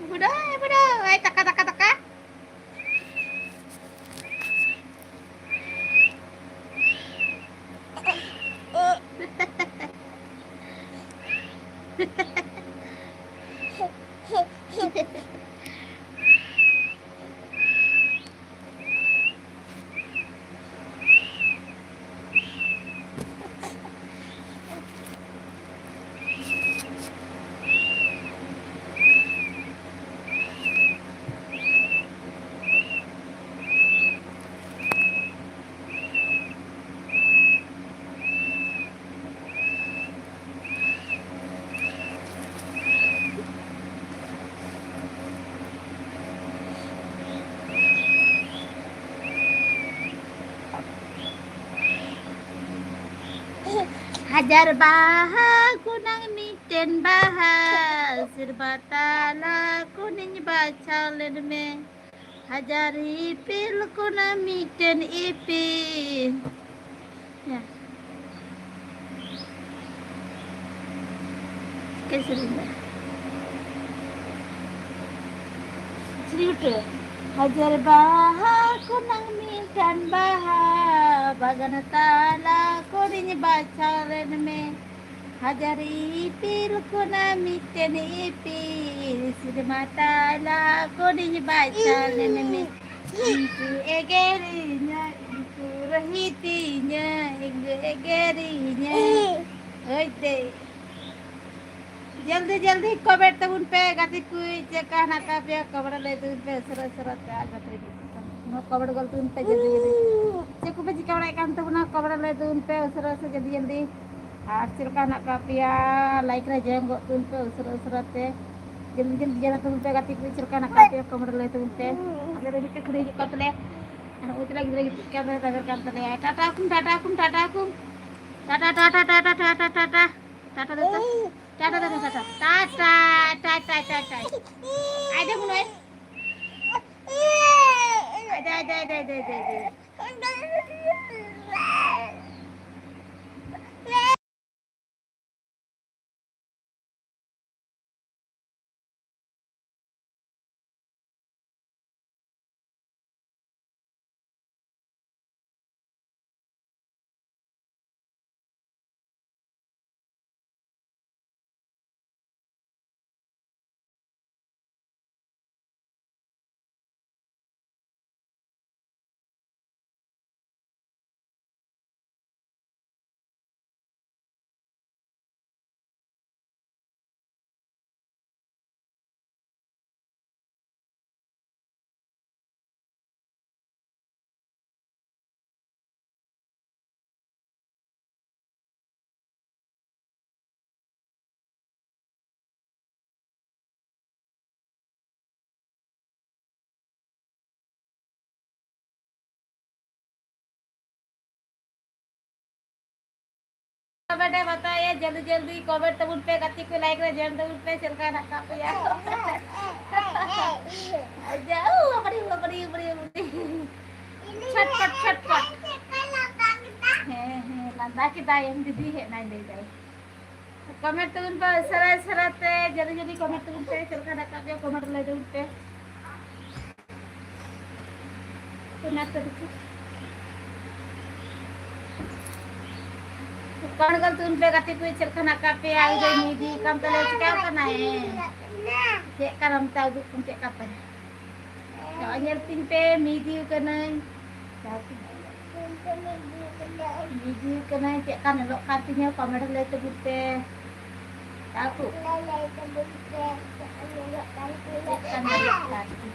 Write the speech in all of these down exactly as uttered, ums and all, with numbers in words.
ᱵᱩᱰᱟᱹᱭ, ᱵᱩᱰᱟᱹᱭ, ᱛᱟᱠᱟ, ᱛᱟᱠᱟ, ᱛᱟᱠᱟ᱾ ᱦᱟᱡᱟᱨ ᱵᱟᱦᱟ ᱠᱷᱚᱱᱟᱝ ᱢᱤᱫᱴᱮᱱ ᱵᱟᱦᱟ, ᱥᱮᱨᱢᱟ ᱛᱟᱞᱟ ᱠᱷᱚᱱᱤᱧ ᱵᱟᱪᱷᱟᱣ ᱞᱮᱱ ᱢᱮ᱾ ᱦᱟᱡᱟᱨ ᱤᱯᱤᱞ ᱠᱷᱚᱱᱟᱜ ᱢᱤᱫᱴᱮᱱ ᱤᱯᱤᱞ᱾ ᱭᱟ᱾ ᱪᱤᱠᱟᱹ ᱥᱮᱨᱮᱧ ᱫᱟ? ᱥᱮᱨᱮᱧ ᱦᱚᱴᱚ᱾ ᱦᱟᱡᱟᱨ ᱵᱟᱦᱟ ᱠᱷᱚᱱᱟᱜ ᱢᱤᱫᱴᱟᱝ ᱵᱟᱦᱟ, ᱵᱟᱜᱟᱱ ᱛᱟᱞᱟ ᱠᱚᱨᱮᱧ ᱵᱟᱪᱷᱟᱣ ᱞᱮᱱ ᱢᱮ᱾ ᱦᱟᱡᱟᱨ ᱤᱯᱤᱞ ᱠᱷᱚᱱᱟᱜ ᱢᱤᱫᱴᱮᱱ ᱤᱯᱤᱞ, ᱥᱮᱨᱢᱟ ᱛᱟᱞᱟ ᱠᱚᱨᱮᱧ ᱵᱟᱪᱷᱟᱣ ᱞᱮᱱ ᱢᱮ᱾ ᱤᱧ ᱠᱚ ᱮᱜᱮᱨᱤᱧᱟ, ᱤᱧ ᱠᱚ ᱨᱚᱦᱤᱛᱤᱧᱟ, ᱤᱧ ᱠᱚ ᱮᱜᱮᱨᱤᱧᱟ, ᱡᱚᱞᱫᱤ ᱡᱚᱞᱫᱤ ᱠᱚᱢᱮᱱᱴ ᱛᱟᱵᱚᱱ ᱯᱮ ᱜᱟᱛᱮ ᱠᱚ, ᱪᱮᱫ ᱞᱮᱠᱟ ᱦᱮᱱᱟᱜ ᱟᱠᱟᱫ ᱯᱮᱭᱟ? ᱠᱚᱢᱮᱱᱴ ᱞᱟᱹᱭ ᱛᱟᱵᱚᱱ ᱯᱮ ᱩᱥᱟᱹᱨᱟ ᱩᱥᱟᱹᱨᱟ ᱛᱮ᱾ ᱟᱨ ᱜᱟᱛᱮ ᱠᱚ, ᱱᱚᱣᱟ ᱠᱚᱢᱮᱱᱴ ᱜᱚᱞ ᱛᱟᱵᱚᱱ ᱯᱮ ᱡᱚᱞᱫᱤ ᱡᱚᱞᱫᱤ᱾ ᱪᱮᱫ ᱠᱚᱯᱮ ᱪᱤᱠᱟᱹ ᱵᱟᱲᱟᱭᱮᱫ ᱠᱟᱱ ᱛᱟᱵᱚᱱᱟ? ᱠᱚᱢᱮᱱᱴ ᱞᱟᱹᱭ ᱛᱟᱵᱚᱱ ᱯᱮ ᱩᱥᱟᱹᱨᱟ ᱩᱥᱟᱹᱨᱟ, ᱡᱚᱞᱫᱤ ᱡᱚᱞᱫᱤ᱾ ᱟᱨ ᱪᱮᱫ ᱞᱮᱠᱟ ᱦᱮᱱᱟᱜ ᱟᱠᱟᱫ ᱯᱮᱭᱟ? ᱞᱟᱭᱤᱠ ᱨᱮ ᱡᱚᱭᱮᱱ ᱜᱚᱫ ᱛᱟᱵᱚᱱ ᱯᱮ ᱩᱥᱟᱹᱨᱟ ᱩᱥᱟᱹᱨᱟ ᱛᱮ᱾ ᱡᱚᱞᱫᱤ ᱡᱚᱞᱫᱤ ᱡᱚᱭᱮᱱ ᱛᱟᱵᱚᱱ ᱯᱮ ᱜᱟᱛᱮ ᱠᱚ, ᱪᱮᱫ ᱞᱮᱠᱟ ᱦᱮᱱᱟᱜ ᱟᱠᱟᱫ ᱯᱮᱭᱟ? ᱠᱚᱢᱮᱱᱴ ᱞᱟᱹᱭ ᱛᱟᱵᱚᱱ ᱯᱮ᱾ ᱟᱞᱮ ᱨᱮᱱ ᱢᱤᱫᱴᱮᱱ ᱠᱩᱲᱤ ᱦᱤᱡᱩᱜ ᱠᱟᱱ ᱛᱟᱞᱮᱭᱟ᱾ ᱟᱨ ᱩᱱᱤ ᱛᱟᱞᱮ ᱜᱤᱫᱽᱨᱟᱹ ᱜᱤᱛᱤᱡ ᱠᱟᱱ ᱛᱟᱞᱮᱭᱟ᱾ ᱴᱟᱴᱟ ᱠᱩᱢ, ᱴᱟᱴᱟ ᱠᱩᱢ, ᱴᱟᱴᱟ ᱠᱩᱢ᱾ ᱴᱟᱴᱟ, ᱴᱟᱴᱟ, ᱴᱟᱴᱟ, ᱴᱟᱴᱟ, ᱴᱟᱴᱟ᱾ ᱴᱟᱴᱟ ᱫᱟᱫᱟ᱾ ᱴᱟᱴᱟ ᱫᱟᱫᱟ, ᱴᱟᱴᱟ᱾ ᱴᱟᱴᱟ, ᱴᱟᱴᱟ, ᱴᱟᱴᱟ, ᱴᱟᱴᱟ᱾ ᱟᱭ ᱫᱮ ᱵᱩᱱᱩᱭ᱾ ᱟᱭ ᱫᱮ, ᱟᱭ ᱫᱮ, ᱟᱭ ᱫᱮ, ᱟᱭ ᱫᱮ, ᱟᱭ ᱫᱮ᱾ ᱠᱚᱢᱮᱱᱴ ᱮ ᱵᱟᱛᱟᱭᱟ, ᱡᱚᱞᱫᱤ ᱡᱚᱞᱫᱤ ᱠᱚᱢᱮᱱᱴ ᱛᱟᱵᱚᱱ ᱯᱮ ᱜᱟᱛᱮ ᱠᱚ, ᱞᱟᱭᱤᱠ ᱨᱮ ᱡᱚᱭᱮᱱ ᱛᱟᱵᱚᱱ ᱯᱮ, ᱪᱮᱫ ᱞᱮᱠᱟ ᱦᱮᱱᱟᱜ ᱟᱠᱟᱫ ᱯᱮᱭᱟ? ᱟᱡᱟ, ᱩ, ᱵᱟᱵᱟᱨᱮ, ᱵᱟᱵᱟᱨᱮ, ᱵᱟᱵᱟᱨᱮ, ᱵᱟᱵᱟᱨᱮ᱾ ᱪᱷᱚᱴᱯᱚᱴ, ᱪᱷᱚᱴᱯᱚᱴ᱾ ᱦᱮᱸ, ᱦᱮᱸ, ᱞᱟᱸᱫᱟ ᱠᱮᱫᱟᱭ, ᱮᱢ ᱫᱤᱫᱤ ᱦᱮᱡ ᱱᱟᱭ ᱞᱟᱹᱭ ᱫᱟᱭ᱾ ᱠᱚᱢᱮᱱᱴ ᱛᱟᱵᱚᱱ ᱯᱮ ᱩᱥᱟᱹᱨᱟ ᱩᱥᱟᱹᱨᱟ ᱛᱮ, ᱡᱚᱞᱫᱤ ᱡᱚᱞᱫᱤ ᱠᱚᱢᱮᱱᱴ ᱛᱟᱵᱚᱱ ᱯᱮ, ᱪᱮᱫ ᱞᱮᱠᱟ ᱦᱮᱱᱟᱜ ᱟᱠᱟᱫ ᱯᱮᱭᱟ? ᱠᱚᱢᱮᱱᱴ ᱞᱟᱹᱭ ᱛᱟᱵᱚᱱ ᱯᱮ᱾ ᱚᱱᱟ ᱛᱮ ᱫᱮᱠᱷᱤ᱾ ᱠᱚᱢᱮᱱᱴ ᱜᱚᱞ ᱛᱟᱵᱚᱱ ᱯᱮ ᱜᱟᱛᱮ ᱠᱚ, ᱪᱮᱫ ᱞᱮᱠᱟ ᱦᱮᱱᱟᱜ ᱟᱠᱟᱫ ᱯᱮᱭᱟ? ᱩᱱᱤ ᱫᱚ ᱢᱤᱫ ᱫᱤᱱ ᱠᱟᱱ ᱛᱟᱞᱮ ᱪᱤᱠᱟᱹᱣ ᱠᱟᱱᱟᱭ? ᱪᱮᱫ ᱠᱟᱨᱚᱱ ᱛᱮ ᱩᱫᱩᱜ ᱠᱚᱢ ᱪᱮᱫ ᱠᱟᱯᱮ? ᱱᱚᱜᱼᱚᱭ ᱧᱮᱞ ᱛᱤᱧ ᱯᱮ, ᱢᱤᱫᱤᱭ ᱠᱟᱹᱱᱟᱹᱧ᱾ ᱵᱤᱡᱤ ᱠᱟᱱᱟᱭ, ᱪᱮᱫ ᱞᱮᱠᱟ ᱧᱮᱞᱚᱜ ᱠᱟᱱ ᱛᱤᱧᱟᱹ, comment ᱨᱮ ᱞᱟᱹᱭ ᱛᱟᱵᱚᱱ ᱯᱮ᱾ ᱛᱟᱠᱚ᱾ ᱪᱮᱫ ᱞᱮᱠᱟ ᱧᱮᱞᱚᱜ ᱠᱟᱱ ᱛᱤᱧᱟᱹ?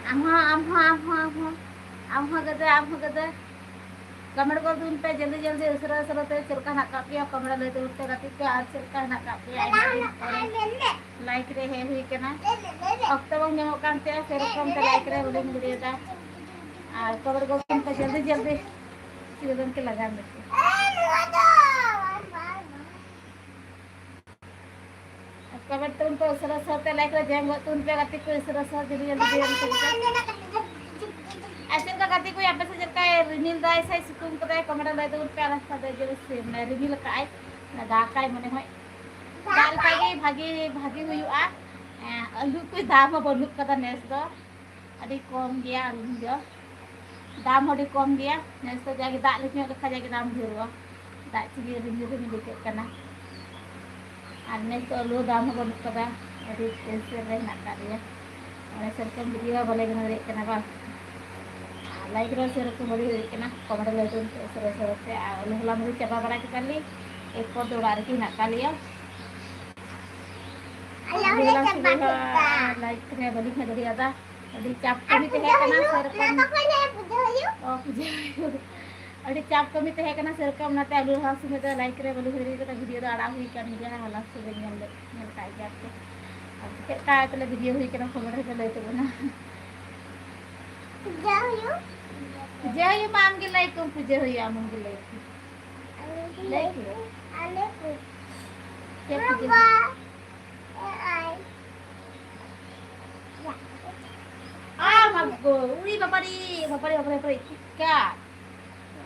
ᱟᱢ ᱦᱚᱸ, ᱟᱢ ᱦᱚᱸ, ᱟᱢ ᱦᱚᱸ, ᱟᱢ ᱦᱚᱸ᱾ ᱟᱢ ᱦᱚᱸ ᱜᱟᱫᱮ, ᱟᱢ ᱦᱚᱸ ᱜᱟᱫᱮ᱾ comment ᱜᱚᱫ ᱛᱟᱵᱚᱱ ᱯᱮ ᱡᱚᱞᱫᱤ ᱡᱚᱞᱫᱤ, ᱩᱥᱟᱹᱨᱟ ᱩᱥᱟᱹᱨᱟ ᱛᱮ, ᱪᱮᱫ ᱞᱮᱠᱟ ᱦᱮᱱᱟᱜ ᱟᱠᱟᱫ ᱯᱮᱭᱟ, comment ᱨᱮ ᱞᱟᱹᱭ ᱛᱟᱵᱚᱱ ᱯᱮ ᱜᱟᱛᱮ ᱠᱚ, ᱟᱨ ᱪᱮᱫ ᱞᱮᱠᱟ ᱦᱮᱱᱟᱜ ᱟᱠᱟᱫ ᱯᱮᱭᱟ, ᱟᱭᱢᱟ ᱫᱤᱱ ᱯᱚᱨᱮ᱾ like ᱨᱮ ᱦᱮᱡ ᱦᱩᱭ ᱠᱟᱱᱟ᱾ ᱚᱠᱛᱚ ᱵᱟᱝ ᱧᱟᱢᱚᱜ ᱠᱟᱱ ᱛᱮ ᱥᱮᱨᱚᱠᱚᱢ ᱛᱮ like ᱨᱮ ᱵᱟᱹᱞᱤᱧ ᱫᱟᱲᱮᱭᱟᱫᱟ᱾ ᱟᱨ comment ᱜᱚᱫ ᱛᱟᱵᱚᱱ ᱯᱮ ᱡᱚᱞᱫᱤ ᱡᱚᱞᱫᱤ᱾ ᱪᱤᱞᱤ ᱜᱚᱢᱠᱮ ᱞᱟᱜᱟᱣ ᱢᱮᱥᱮ᱾ comment ᱛᱟᱵᱚᱱ ᱯᱮ ᱩᱥᱟᱹᱨᱟ ᱩᱥᱟᱹᱨᱟ ᱛᱮ, like ᱨᱮ join ᱜᱚᱫ ᱛᱟᱵᱚᱱ ᱯᱮ ᱜᱟᱛᱮ ᱠᱚ, ᱩᱥᱟᱹᱨᱟ ᱩᱥᱟᱹᱨᱟ ᱡᱚᱞᱫᱤ ᱡᱚᱞᱫᱤ ᱡᱚᱞᱫᱤ ᱡᱚᱞᱫᱤ᱾ ᱟᱨ ᱪᱮᱫ ᱞᱮᱠᱟ ᱜᱟᱛᱮ ᱠᱚ ᱟᱯᱮ ᱥᱮᱫ ᱪᱮᱫ ᱞᱮᱠᱟᱭ ᱨᱤᱢᱤᱞ ᱫᱟᱭ ᱥᱮ ᱥᱤᱛᱩᱝ ᱠᱟᱫᱟᱭ, comment ᱨᱮ ᱞᱟᱹᱭ ᱛᱟᱵᱚᱱ ᱯᱮ᱾ ᱟᱞᱮ ᱥᱮᱫ ᱫᱚ ᱡᱳᱨ ᱥᱮ ᱢᱟᱱᱮ ᱨᱤᱢᱤᱞ ᱟᱠᱟᱫ ᱟᱭ, ᱢᱟᱱᱮ ᱫᱟᱜᱟᱭ ᱢᱚᱱᱮ ᱦᱚᱭ᱾ ᱫᱟᱜ ᱞᱮᱠᱷᱟᱡ ᱜᱮ ᱵᱷᱟᱜᱮ, ᱵᱷᱟᱜᱮ ᱦᱩᱭᱩᱜᱼᱟ᱾ ᱮᱸ, ᱟᱹᱞᱩ ᱠᱚ ᱫᱟᱢ ᱦᱚᱸ ᱵᱟᱹᱱᱩᱜ ᱠᱟᱫᱟ ᱱᱮᱥ ᱫᱚ, ᱟᱹᱰᱤ ᱠᱚᱢ ᱜᱮᱭᱟ ᱟᱹᱞᱩ ᱫᱚ, ᱫᱟᱢ ᱦᱚᱸ ᱟᱹᱰᱤ ᱠᱚᱢ ᱜᱮᱭᱟ᱾ ᱱᱮᱥ ᱫᱚ ᱡᱟᱜᱮ ᱫᱟᱜ ᱧᱚᱜ ᱞᱮᱠᱷᱟᱡ ᱡᱟᱜᱮ ᱫᱟᱢ ᱰᱷᱮᱨᱚᱜᱼᱟ, ᱫᱟᱜ ᱪᱤᱱᱤ ᱨᱤᱢᱤᱞ ᱨᱤᱢᱤᱞ ᱟᱹᱭᱠᱟᱹᱜ ᱠᱟᱱᱟ᱾ ᱟᱨ ᱱᱮᱥ ᱫᱚ ᱟᱹᱞᱩ ᱫᱟᱢ ᱦᱚᱸ ᱵᱟᱹᱱᱩᱜ ᱠᱟᱫᱟ, ᱟᱹᱰᱤ tension ᱨᱮ ᱦᱮᱱᱟᱜ ᱟᱠᱟᱫ ᱞᱮᱭᱟ᱾ ᱢᱟᱱᱮ ᱥᱮᱨᱚᱠᱚᱢ video ᱦᱚᱸ ᱵᱟᱞᱮ ᱵᱮᱱᱟᱣ ᱫᱟᱲᱮᱭᱟᱜ ᱠᱟᱱᱟ ᱵᱟᱝ, ᱟᱨ like ᱨᱮ ᱥᱮᱨᱚᱠᱚᱢ ᱵᱟᱞᱮ ᱦᱩᱭ ᱫᱟᱲᱮᱭᱟᱜ ᱠᱟᱱᱟ᱾ comment ᱨᱮ ᱞᱟᱹᱭ ᱛᱟᱵᱚᱱ ᱯᱮ ᱩᱥᱟᱹᱨᱟ ᱩᱥᱟᱹᱨᱟ ᱛᱮ᱾ ᱟᱨ ᱟᱹᱞᱩ ᱦᱚᱞᱟᱱ ᱫᱚ ᱪᱟᱵᱟ ᱵᱟᱲᱟ ᱠᱮᱫᱟᱞᱮ, ᱮᱨᱯᱚᱨ ᱫᱚ ᱚᱲᱟᱜ ᱨᱮᱜᱮ ᱦᱮᱱᱟᱜ ᱟᱠᱟᱫ ᱞᱮᱭᱟ᱾ ᱟᱞᱮ ᱦᱚᱸᱞᱮ ᱪᱟᱵᱟ ᱠᱮᱫᱟ᱾ Like ᱨᱮ ᱵᱟᱹᱞᱤᱧ ᱦᱮᱡ ᱫᱟᱲᱮᱭᱟᱫᱟ, ᱟᱹᱰᱤ ᱪᱟᱯ ᱠᱟᱹᱢᱤ ᱛᱟᱦᱮᱸ ᱠᱟᱱᱟ ᱥᱮᱨᱚᱠᱚᱢ᱾ ᱚᱱᱟ ᱠᱚ ᱞᱟᱹᱭᱟ ᱯᱩᱡᱟᱹ ᱦᱩᱭᱩᱜ? ᱚ, ᱯᱩᱡᱟᱹ ᱦᱩᱭᱩᱜ᱾ ᱟᱹᱰᱤ ᱪᱟᱯ ᱠᱟᱹᱢᱤ ᱛᱟᱦᱮᱸ ᱠᱟᱱᱟ ᱥᱮᱨᱚᱠᱚᱢ, ᱚᱱᱟᱛᱮ ᱟᱹᱞᱩ ᱨᱟᱦᱟ ᱥᱚᱢᱚᱭ ᱫᱚ like ᱨᱮ ᱵᱟᱹᱞᱤᱧ ᱦᱮᱡ ᱫᱟᱲᱮᱭᱟᱫᱟ, video ᱫᱚ ᱟᱲᱟᱜ ᱦᱩᱭ ᱠᱟᱱ ᱜᱮᱭᱟ᱾ ᱦᱚᱞᱟ ᱥᱚᱢᱚᱭ ᱧᱮᱞ ᱞᱮᱫ, ᱧᱮᱞ ᱠᱟᱜ ᱜᱮᱭᱟ ᱯᱮ᱾ ᱟᱨ ᱪᱮᱫ ᱞᱮᱠᱟ ᱛᱟᱦᱞᱮ video ᱦᱩᱭ ᱠᱟᱱᱟ, comment ᱨᱮ ᱞᱟᱹᱭ ᱛᱟᱵᱚᱱᱟ᱾ ᱯᱩᱡᱟᱹ ᱦᱩᱭᱩᱜ? ᱯᱩᱡᱟᱹ ᱦᱩᱭᱩᱜ ᱢᱟ, ᱟᱢ ᱜᱮ ᱞᱟᱹᱭ ᱠᱚᱢ, ᱯᱩᱡᱟᱹ ᱦᱩᱭᱩᱜᱼᱟ, ᱟᱢ ᱜᱮ ᱞᱟᱹᱭ ᱠᱚᱢ᱾ ᱟᱞᱮ ᱞᱟᱹᱭ ᱠᱚ, ᱠᱚ᱾ ᱟᱞᱮ ᱠᱚ᱾ ᱪᱮᱫ ᱯᱩᱡᱟᱹ? ᱵᱟᱵᱟ᱾ ᱮ ᱟᱭ᱾ ᱟ, ᱢᱟ ᱜᱚ, ᱩᱨᱤ ᱵᱟᱵᱟᱨᱤ, ᱵᱟᱵᱟᱨᱤ, ᱵᱟᱵᱟᱨᱤ, ᱵᱟᱵᱟᱨᱤ, ᱪᱤᱠᱟ?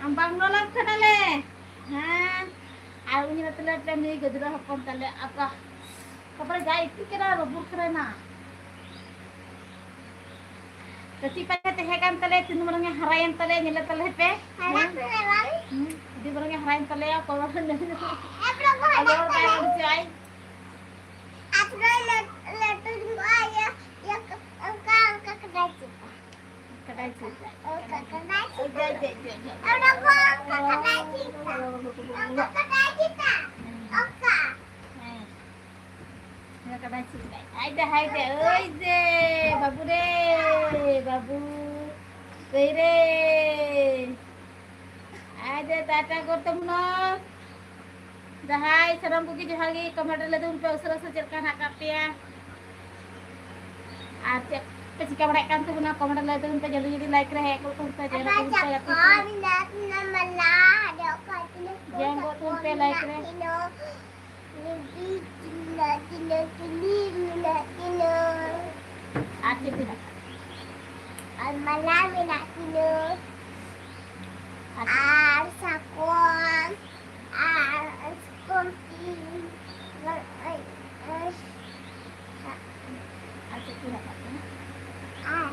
ᱟᱢ ᱵᱟᱝ ᱞᱚᱞᱟᱢ ᱠᱟᱱᱟᱞᱮ᱾ ᱦᱮᱸ᱾ ᱟᱨ ᱩᱱᱤ ᱢᱟ ᱛᱟᱞᱮ ᱢᱤᱫᱴᱮᱱ ᱱᱩᱭ ᱜᱤᱫᱽᱨᱟᱹ ᱦᱚᱯᱚᱱ ᱛᱟᱞᱮ, ᱟᱯᱟ᱾ ᱛᱟᱯᱚᱨᱮ ᱡᱟ ᱤᱯᱤ ᱠᱟᱱᱟ, ᱨᱚᱵᱩᱨ ᱠᱟᱱᱟ ᱱᱟ᱾ ᱠᱟᱹᱴᱤᱡ ᱯᱟᱭᱟ ᱛᱟᱦᱮᱸ ᱠᱟᱱ ᱛᱟᱞᱮᱭᱟ, ᱛᱤᱱ ᱢᱟᱨᱟᱝ ᱮ ᱦᱟᱨᱟᱭᱮᱱ ᱛᱟᱞᱮᱭᱟ, ᱧᱮᱞᱮ ᱛᱟᱞᱮ ᱯᱮ᱾ ᱦᱟᱨᱟ ᱦᱮᱸ? ᱠᱟᱱᱟ ᱵᱟᱝ? ᱦᱩᱸ, ᱟᱹᱰᱤ ᱢᱟᱨᱟᱝ ᱮ ᱦᱟᱨᱟᱭᱮᱱ ᱛᱟᱞᱮᱭᱟ, ᱠᱚᱲᱟ ᱦᱚᱲ ᱱᱟᱹᱱᱤ ᱱᱟᱹᱱᱤ᱾ ᱮ, ᱵᱟᱵᱟ, ᱟᱫᱚ ᱦᱟᱨᱟ ᱵᱟᱭ ᱠᱟᱱᱟ᱾ ᱨᱚᱲ ᱦᱚᱪᱚ ᱟᱭ᱾ ᱟᱯᱱᱟᱨ ᱞᱟᱹᱴ-, ᱞᱟᱹᱴᱩ ᱧᱚᱜ ᱟᱭ, ᱤᱭᱟᱹ, ᱤᱭᱟᱹ, ᱚᱱᱠᱟ, ᱚᱱᱠᱟ ᱠᱟᱱᱟᱭ ᱪᱮᱫ? ᱦᱮᱸ᱾ ᱱᱚᱣᱟ ᱠᱟᱰᱟᱭ ᱪᱮᱫ ᱞᱮᱠᱟ? ᱦᱟᱭ ᱫᱮ, ᱦᱟᱭ ᱫᱮ, ᱳᱭ ᱫᱮ, ᱵᱟᱹᱵᱩ ᱨᱮ, ᱵᱟᱹᱵᱩ, ᱠᱟᱹᱭ ᱨᱮ᱾ ᱦᱟᱭ ᱫᱮ, ᱴᱟᱴᱟ ᱠᱚᱨ ᱛᱟᱵᱚᱱᱟ᱾ ᱡᱟᱦᱟᱸᱭ ᱥᱟᱱᱟᱢ ᱠᱚᱜᱮ ᱡᱚᱦᱟᱨ ᱜᱮ, comment ᱨᱮ ᱞᱟᱹᱭ ᱛᱟᱵᱚᱱ ᱯᱮ ᱩᱥᱟᱹᱨᱟ ᱩᱥᱟᱹᱨᱟ ᱪᱮᱫ ᱞᱮᱠᱟ ᱦᱮᱱᱟᱜ ᱟᱠᱟᱫ ᱯᱮᱭᱟ᱾ ᱟᱨ ᱪᱮᱫ ᱯᱮ ᱪᱤᱠᱟ ᱵᱟᱲᱟᱭᱮᱫ ᱠᱟᱱ ᱛᱟᱵᱚᱱᱟ, comment ᱨᱮ ᱞᱟᱹᱭ ᱛᱟᱵᱚᱱ ᱯᱮ, ᱡᱚᱞᱫᱤ ᱡᱚᱞᱫᱤ like ᱨᱮ ᱦᱮᱡ ᱜᱚᱫ ᱛᱟᱵᱚᱱ ᱯᱮ, ᱡᱚᱭᱮᱱ ᱜᱚᱫ ᱛᱟᱵᱚᱱ ᱯᱮ, like ᱨᱮ᱾ ᱡᱚᱭᱮᱱ ᱜᱚᱫ ᱛᱟᱵᱚᱱ ᱯᱮ, like ᱨᱮ᱾ ᱟᱨ ᱪᱮᱫ ᱢᱮᱱᱟᱜ ᱠᱟᱫᱟ? ᱟᱨ ᱢᱟᱞᱟ ᱢᱮᱱᱟᱜ ᱛᱤᱧᱟᱹ᱾ ᱟᱨ ᱪᱮᱫ? ᱟᱨ ᱥᱟᱠᱚᱢ, ᱟᱨ ᱥᱟᱠᱚᱢ ᱛᱤᱧ, ᱟᱨ, ᱟᱨ, ᱟᱨ ᱪᱮᱫ ᱠᱚ ᱢᱮᱱᱟᱜ ᱠᱟᱫᱟ? ᱟᱨ,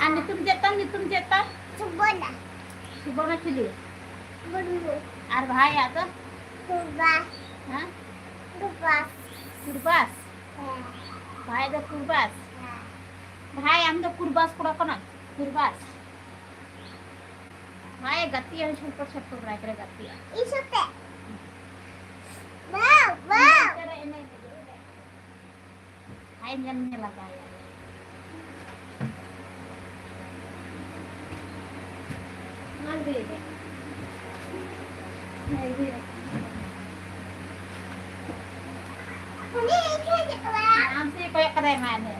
ᱟᱨ ᱧᱩᱛᱩᱢ ᱪᱮᱫ ᱛᱟᱢ? ᱧᱩᱛᱩᱢ ᱪᱮᱫ ᱛᱟᱢ? ᱥᱩᱵᱚᱨᱱᱟ᱾ ᱥᱩᱵᱚᱨᱱᱟ ᱪᱤᱞᱤ? ᱢᱩᱨᱢᱩ᱾ ᱟᱨ ᱵᱷᱟᱭᱟᱜ ᱫᱚ? ᱠᱩᱨᱵᱟᱥ᱾ ᱦᱮᱸ? ᱠᱩᱨᱵᱟᱥ᱾ ᱠᱩᱨᱵᱟᱥ? ᱦᱮᱸ᱾ ᱵᱷᱟᱭ ᱫᱚ ᱠᱩᱨᱵᱟᱥ? ᱦᱮᱸ᱾ ᱵᱷᱟᱭ, ᱟᱢ ᱫᱚ ᱠᱩᱨᱵᱟᱥ ᱠᱚᱲᱟ ᱠᱟᱱᱟᱢ? ᱠᱩᱨᱵᱟᱥ? ᱵᱷᱟᱭ, ᱜᱟᱛᱮ ᱟᱢ ᱪᱷᱚᱴᱯᱚᱴ ᱪᱷᱚᱴᱯᱚᱴ ᱵᱟᱭ ᱠᱚᱨᱮ ᱜᱟᱛᱮᱜᱼᱟ᱾ ᱤᱧ ᱥᱟᱛᱮ? ᱵᱟᱝ, ᱵᱟᱝ᱾ ᱦᱟᱭ, ᱧᱮᱞ ᱢᱮ ᱞᱟᱜᱟᱭᱟ᱾ ᱚᱱᱟ ᱜᱮ᱾ ᱟᱢ ᱥᱮᱫ ᱠᱚᱭᱚᱜ ᱠᱟᱫᱟᱭ ᱢᱟ ᱮᱱᱮᱡ᱾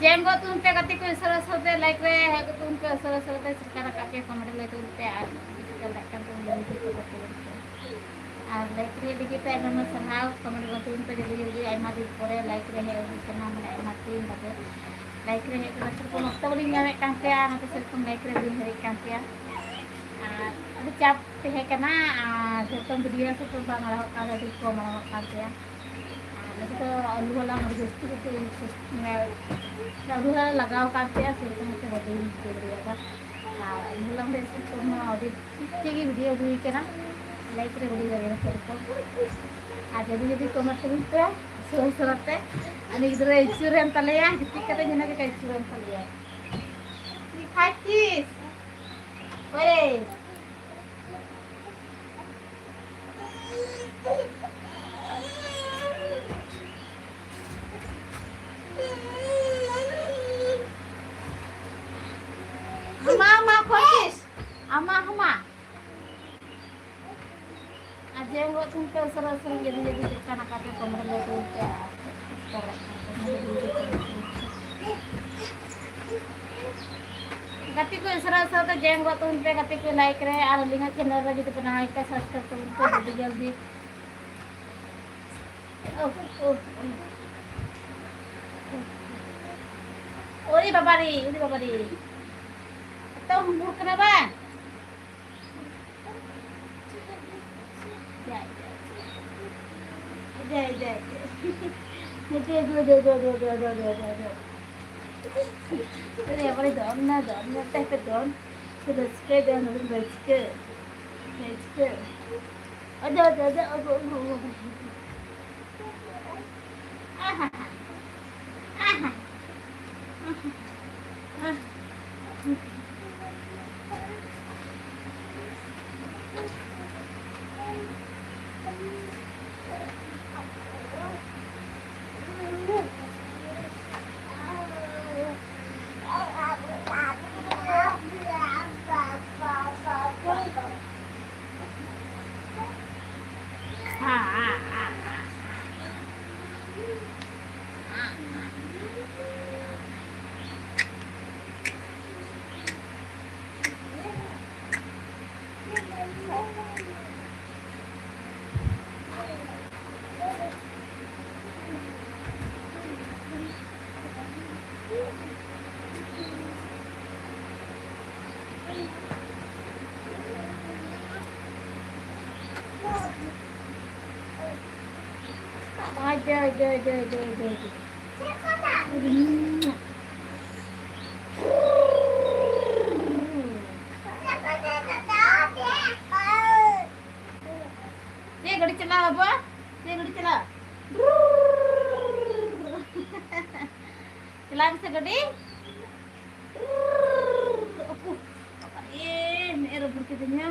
ᱡᱚᱭᱮᱱ ᱜᱚᱫ ᱛᱟᱵᱚᱱ ᱯᱮ ᱜᱟᱛᱮ ᱠᱚ, ᱩᱥᱟᱹᱨᱟ ᱩᱥᱟᱹᱨᱟ ᱛᱮ like ᱨᱮ ᱦᱮᱡ ᱜᱚᱫ ᱛᱟᱵᱚᱱ ᱯᱮ, ᱩᱥᱟᱹᱨᱟ ᱩᱥᱟᱹᱨᱟ ᱛᱮ ᱪᱮᱫ ᱞᱮᱠᱟ ᱨᱟᱠᱟᱵ ᱯᱮ comment ᱨᱮ ᱞᱟᱹᱭ ᱛᱟᱵᱚᱱ ᱯᱮ, ᱟᱨ ᱪᱮᱫ ᱞᱮᱠᱟ ᱞᱮᱠᱟ ᱛᱟᱵᱚᱱ ᱞᱟᱹᱭ ᱛᱟᱵᱚᱱ ᱯᱮ᱾ ᱟᱨ like ᱨᱮ ᱞᱟᱹᱜᱤᱫ ᱛᱮ ᱟᱭᱢᱟ ᱟᱭᱢᱟ ᱥᱟᱨᱦᱟᱣ, comment ᱜᱚᱫ ᱛᱟᱵᱚᱱ ᱯᱮ ᱡᱚᱞᱫᱤ ᱡᱚᱞᱫᱤ, ᱟᱭᱢᱟ ᱫᱤᱱ ᱯᱚᱨᱮ like ᱨᱮ ᱦᱮᱡ ᱦᱩᱭ ᱠᱟᱱᱟ, ᱢᱟᱱᱮ ᱟᱭᱢᱟ ᱫᱤᱱ ᱵᱟᱫᱮ like ᱨᱮ ᱦᱮᱡ ᱠᱟᱱᱟ, ᱥᱮᱨᱚᱠᱚᱢ ᱚᱠᱛᱚ ᱵᱟᱹᱞᱤᱧ ᱧᱟᱢᱮᱫ ᱠᱟᱱ ᱛᱟᱦᱮᱸᱜᱼᱟ, ᱚᱱᱟᱛᱮ ᱥᱮᱨᱚᱠᱚᱢ like ᱨᱮ ᱵᱟᱹᱞᱤᱧ ᱦᱮᱡ ᱠᱟᱱ ᱛᱟᱦᱮᱸᱜᱼᱟ᱾ ᱟᱨ ᱟᱹᱰᱤ ᱪᱟᱯ ᱛᱟᱦᱮᱸ ᱠᱟᱱᱟ, ᱟᱨ ᱥᱮᱨᱚᱠᱚᱢ video ᱥᱮᱨᱚᱠᱚᱢ ᱵᱟᱝ ᱟᱲᱟᱜᱚᱜ ᱠᱟᱱ ᱛᱟᱦᱮᱸᱜ, ᱟᱹᱰᱤ ᱠᱚᱢ ᱟᱲᱟᱜᱚᱜ ᱠᱟᱱ ᱛᱟᱦᱮᱸᱜᱼᱟ᱾ ᱟᱨ ᱟᱫᱚ ᱟᱹᱞᱩ ᱦᱚᱞᱟᱝ ᱟᱹᱰᱤ ᱡᱟᱹᱥᱛᱤ ᱠᱟᱛᱮ ᱤᱧ ᱥᱚᱥ-, ᱢᱟᱱᱮ, ᱟᱹᱞᱩ ᱦᱚᱞᱟᱝ ᱞᱟᱜᱟᱣ ᱟᱠᱟᱫ ᱛᱟᱦᱮᱸᱜᱼᱟ, ᱥᱮ ᱨᱚᱠᱚᱢ ᱠᱟᱛᱮ ᱵᱟᱹᱧ ᱵᱷᱤᱰᱤᱭᱳ ᱫᱟᱲᱮᱭᱟᱫᱟ᱾ ᱟᱨ ᱟᱹᱞᱩ ᱦᱚᱞᱟᱝ ᱫᱚ ᱤᱥᱤᱱ ᱠᱚ ᱢᱟ ᱟᱹᱰᱤ ᱴᱷᱤᱠ ᱴᱷᱤᱠ ᱜᱮ ᱵᱷᱤᱰᱤᱭᱳ ᱦᱩᱭ ᱠᱟᱱᱟ, ᱞᱟᱭᱤᱠ ᱨᱮ ᱵᱷᱤᱰᱤᱭᱳ ᱫᱟᱲᱮᱭᱟᱜᱼᱟ ᱥᱮ ᱨᱚᱠᱚᱢ᱾ ᱟᱨ ᱡᱩᱫᱤ ᱡᱩᱫᱤ ᱠᱚᱢᱮᱱᱴ ᱛᱟᱵᱚᱱ ᱯᱮ, ᱥᱚᱨᱚᱛ ᱥᱚᱨᱚᱛ ᱛᱮ, ᱩᱱᱤ ᱜᱤᱫᱽᱨᱟᱹ ᱤᱪᱩᱨ ᱮᱱ ᱛᱟᱞᱮᱭᱟ, ᱜᱤᱛᱤᱡ ᱠᱟᱛᱮ ᱧᱮᱞ ᱠᱮᱫᱟ ᱤᱪᱩᱨ ᱮᱱ ᱛᱟᱞᱮᱭᱟ᱾ ᱠᱷᱟᱪᱪᱤᱥ? ᱚᱨᱮ᱾ ᱦᱟᱢᱟ, ᱦᱟᱢᱟ, ᱠᱚᱭᱮᱥ? ᱦᱟᱢᱟ, ᱦᱟᱢᱟ᱾ ᱟᱨ ᱡᱮ ᱜᱚᱫ ᱛᱩᱞ ᱯᱮ ᱩᱥᱟᱹᱨᱟ ᱩᱥᱟᱹᱨᱟ, ᱡᱚᱞᱫᱤ ᱡᱚᱞᱫᱤ ᱪᱮᱫ ᱠᱟᱱᱟ ᱠᱟᱡᱮ ᱠᱚᱢᱨᱟ ᱞᱮ ᱛᱩᱞ ᱯᱮ ᱟᱨ ᱜᱟᱛᱮ ᱠᱚ ᱩᱥᱟᱹᱨᱟ ᱩᱥᱟᱹᱨᱟ ᱛᱮ ᱡᱚᱭᱮᱱ ᱜᱚᱫ ᱛᱟᱵᱚᱱ ᱯᱮ, ᱜᱟᱛᱮ ᱠᱚ ᱞᱟᱭᱤᱠ ᱨᱮ, ᱟᱨ ᱟᱹᱞᱤᱧᱟᱜ ᱪᱮᱱᱮᱞ ᱨᱮ ᱡᱩᱫᱤ ᱯᱮ ᱱᱟᱣᱟ ᱜᱮ ᱠᱷᱟᱡ ᱥᱟᱵᱥᱠᱨᱟᱭᱤᱵ ᱛᱟᱵᱚᱱ ᱯᱮ ᱡᱚᱞᱫᱤ ᱡᱚᱞᱫᱤ᱾ ᱳᱦ, ᱳᱦ, ᱳᱦ᱾ ᱳᱨᱮ ᱵᱟᱵᱟ ᱨᱮ, ᱳᱨᱮ ᱵᱟᱵᱟ ᱨᱮ᱾ ᱮᱛᱚ ᱦᱩᱢᱵᱩᱲ ᱠᱟᱱᱟ ᱵᱟᱝ? ᱡᱟᱭ, ᱡᱟᱭ, ᱡᱟᱭ᱾ ᱡᱟᱭ, ᱡᱟᱭ, ᱡᱟᱭ᱾ ᱫᱮ, ᱫᱮ, ᱫᱮ᱾ ᱟᱨᱮ ᱵᱟᱵᱟᱨᱮ, ᱫᱚᱱ ᱱᱟ, ᱫᱚᱱ ᱱᱟ, ᱛᱮ ᱯᱮ ᱫᱚᱱ᱾ ᱨᱟᱹᱥᱠᱟᱹ, ᱫᱚᱱ, ᱨᱟᱹᱥᱠᱟᱹ, ᱨᱟᱹᱥᱠᱟᱹ᱾ ᱟᱫᱚ, ᱟᱫᱚ, ᱟᱫᱚ, ᱟᱫᱚ, ᱟᱫᱚ᱾ ᱟᱡ ᱫᱚ, ᱟᱡ ᱫᱚ, ᱟᱡ ᱫᱚ, ᱟᱡ ᱫᱚ, ᱟᱡ ᱫᱚ᱾ ᱪᱮᱫ ᱜᱟᱹᱰᱤ ᱪᱟᱞᱟᱜ ᱵᱟᱵᱟ? ᱪᱮᱫ ᱜᱟᱹᱰᱤ ᱪᱟᱞᱟᱜ? ᱪᱟᱞᱟᱜ ᱢᱮᱥᱮ ᱜᱟᱹᱰᱤ᱾ ᱮ, ᱢᱮᱫ ᱮ ᱨᱟᱹᱯᱩᱫ ᱠᱤᱫᱤᱧᱟ᱾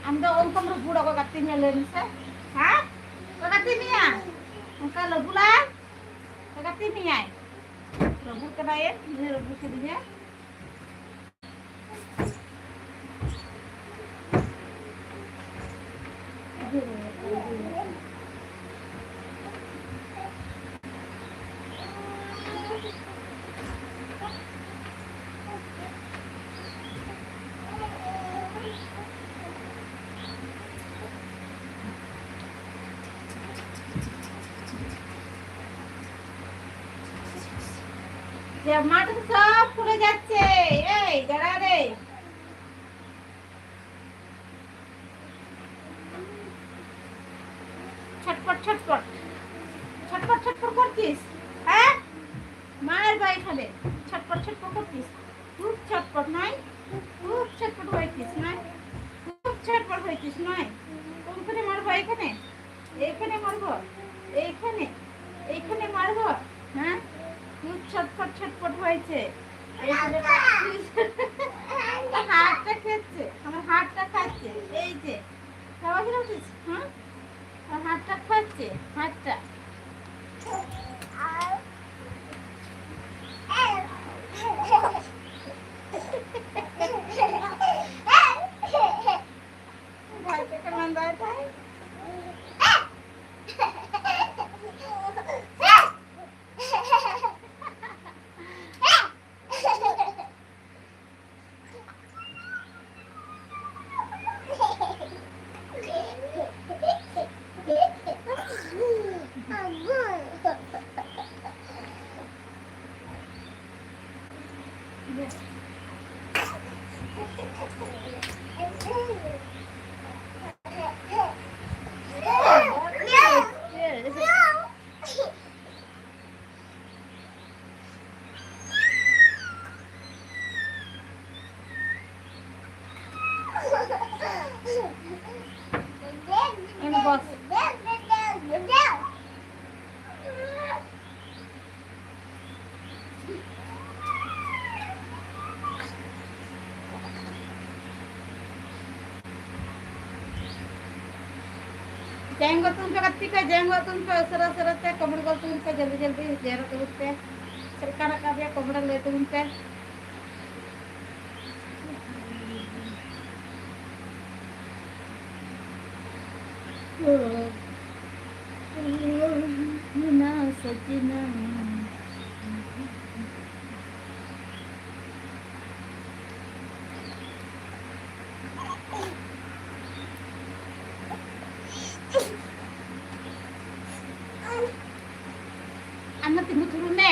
ᱟᱢ ᱫᱚ ᱚᱱᱠᱟᱢ ᱨᱟᱹᱯᱩᱫᱟ, ᱚᱠᱚᱭ ᱜᱟᱛᱮ ᱢᱮᱭᱟ ᱞᱟᱹᱭ ᱢᱮᱥᱮ? ᱦᱮᱸ? ᱚᱠᱚᱭ ᱜᱟᱛᱮ ᱢᱮᱭᱟ? ᱚᱱᱠᱟ ᱞᱟᱹᱵᱩᱞᱟ? ᱚᱠᱚᱭ ᱜᱟᱛᱮ ᱢᱮᱭᱟᱭ? ᱨᱟᱹᱯᱩᱫ ᱠᱟᱱᱟᱭᱮ, ᱤᱧ ᱨᱟᱹᱯᱩᱫ ᱠᱤᱫᱤᱧᱟ᱾ যে মাঠে সব পড়ে যাচ্ছে, এই দাঁড়া রে। ছটপট ছটপট, ছটপট ছটপট করছিস, হ্যাঁ? মার বা এখানে ছটপট ছটপট করছিস। খুব ছটপট নয়, খুব ছটপট হয়েছিস নয়, খুব ছটপট হয়েছিস নয়। কোন করে মারবো? এখানে, এখানে মারবো, এইখানে, এইখানে মারবো। হ্যাঁ, খুব ছটপট ছটপট হয়েছে। এইখানে হাতটা খাচ্ছে, আমার হাতটা খাচ্ছে। এই যে, খাওয়া খেয়ে উঠেছে, হ্যাঁ? আর হাতটা খাচ্ছে, হাতটা। ভাইকে কেমন দেয় তাই? ᱡᱟᱭ ᱜᱚᱫ ᱛᱟᱵᱚᱱ ᱯᱮ ᱜᱟᱛᱮ ᱠᱚ, ᱡᱟᱭ ᱜᱚᱫ ᱛᱟᱵᱚᱱ ᱯᱮ ᱩᱥᱟᱹᱨᱟ ᱩᱥᱟᱹᱨᱟ ᱛᱮ, comment ᱜᱚᱫ ᱛᱟᱵᱚᱱ ᱯᱮ ᱡᱚᱞᱫᱤ ᱡᱚᱞᱫᱤ, ᱡᱟᱣᱨᱟ ᱛᱟᱵᱚᱱ ᱯᱮ᱾ ᱪᱮᱫ ᱞᱮᱠᱟ ᱨᱟᱠᱟᱵ ᱮᱭᱟ comment ᱨᱮ ᱞᱟᱹᱭ ᱛᱟᱵᱚᱱ ᱯᱮ᱾ ᱚᱱᱟ ᱥᱚᱪᱤᱱᱟ᱾ ᱟᱢ ᱫᱚ ᱛᱤᱸᱜᱩ ᱛᱷᱤᱨᱚᱜ ᱢᱮ᱾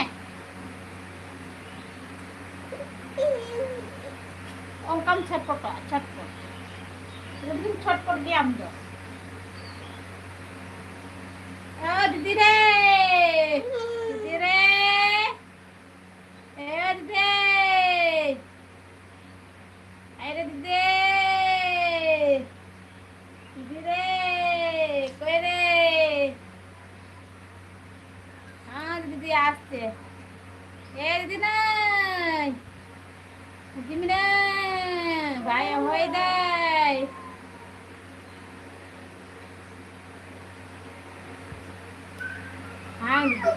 ᱚᱱᱠᱟᱢ ᱪᱷᱚᱴᱯᱚᱴᱚᱜᱼᱟ, ᱪᱷᱚᱴᱯᱚᱴ᱾ ᱞᱟᱹᱜᱤᱫ ᱪᱷᱚᱴᱯᱚᱴ ᱜᱮ ᱟᱢ ᱫᱚ᱾ ᱚ, ᱫᱤᱫᱤ ᱨᱮ! ᱫᱤᱫᱤ ᱨᱮ! ᱮ, ᱫᱤᱫᱤ! ᱟᱭ ᱨᱮ, ᱫᱤᱫᱤ! ᱫᱤᱫᱤ ᱨᱮ! ᱚᱠᱚᱭ ᱨᱮ? ᱦᱮᱸ, ᱫᱤᱫᱤ ᱟᱥᱛᱮ᱾ ᱮ, ᱫᱤᱫᱤ ᱱᱟᱹᱭ! ᱫᱤᱫᱤ ᱢᱮᱱᱟᱭ, ᱵᱟᱭ ᱦᱚᱦᱚᱭ ᱫᱟᱭ᱾ ᱦᱮᱸ, ᱫᱤᱫᱤ᱾